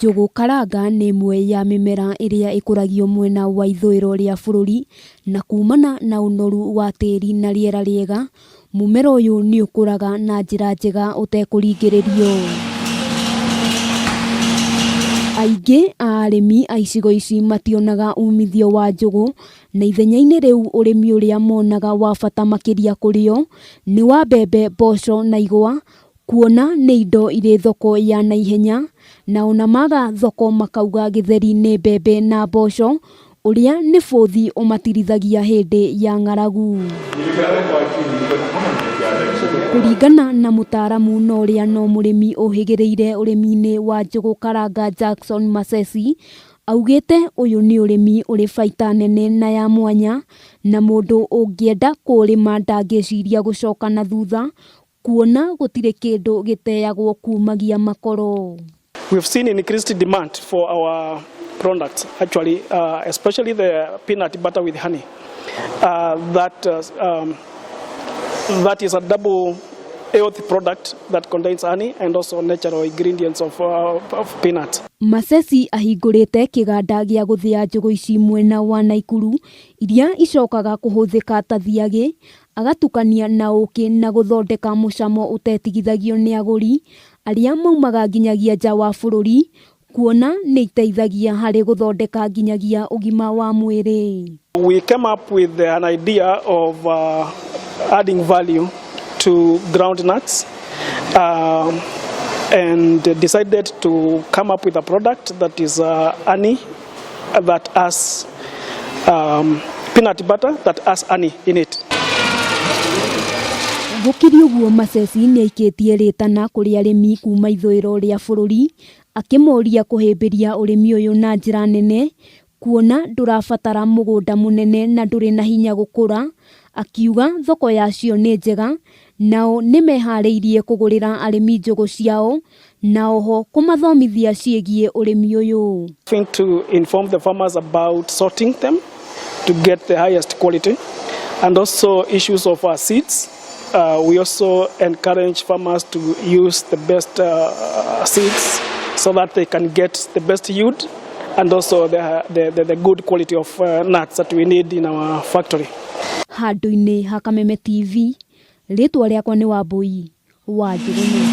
Njũgũ karanga nĩ ĩmwe ya mĩmera ĩrĩa ĩkũragio mwena wa ithũĩro rĩa bũrũri, na kumana na ũnoru wa tĩri na rĩera rĩega, mũmera ũyũ nĩ ũkũraga na njĩra njega ũtekũringĩrĩrio. Aingĩ a arĩmi a icigo ici mationaga umithio wa njũgũ, na ithenya-inĩ rĩu ũrĩmi ũrĩa monaga wa bata makĩria kũrĩ o, nĩ wa mbembe, mboco na igwa, kuona nĩ indo irĩ thoko ya naihenya, na ona maga thoko makauga gĩtheri nĩ mbembe na mboco, ũrĩa nĩ bũthi ũmatirithagia hĩndĩ ya ng'aragu. Kũringana na mũtaaramu na ũrĩa no mũrĩmi ũhĩgĩrĩire ũrĩmi-inĩ wa njũgũ karanga Jackson Masesi, augĩte ũyũ nĩ ũrĩmi ũrĩ baita nene na ya mwanya, na mũndũ ũngĩenda kũũrĩma ndangĩciria gũcoka na thutha, kuona gũtirĩ kĩndũ gĩteagwo kumagia makoro. We've seen increased demand for our products, actually, especially the peanut butter with honey. That is a double health product that contains honey and also natural ingredients of peanut. Masesi ahingũrĩte kĩganda gĩa gũthĩa njũgũ ici mwena wa Naikuru iria icokaga kũhũthĩka ta thiagĩ, agatukania na ũkĩ na gũthondeka mũcamo ũtetigithagio nĩ agũri arĩa maumaga nginyagia nja wa bũrũri, kuona nĩ iteithagia harĩ gũthondeka nginyagia ũgima wa mwĩrĩ. We came up with an idea of adding value to groundnuts and decided to come up with a product that is honey that has peanut butter that has honey in it. Gũkĩrĩ ũguo, Masesi nĩ aikĩtie rĩtana kũrĩ arĩmi kuma ithũĩro rĩa bũrũri, akĩmoria kũhĩmbĩria ũrĩmi ũyũ na njĩra nene, kuona ndũrabatara mũgũnda mũnene na ndũrĩ na hinya gũkũra. Akiuga thoko yacio nĩ njega, nao nĩmeharĩirie kũgũrĩra arĩmi njũgũ ciao na oho kũmathomithia ciĩgiĩ ũrĩmi ũyũ. Think to inform the farmers about sorting them to get the highest quality and also issues of our seeds. We also encourage farmers to use the best seeds so that they can get the best yield and also the good quality of nuts that we need in our factory. Handũ-inĩ ha Kameme TV, rĩtwa rĩakwa nĩ Wambui wa Njũgũna.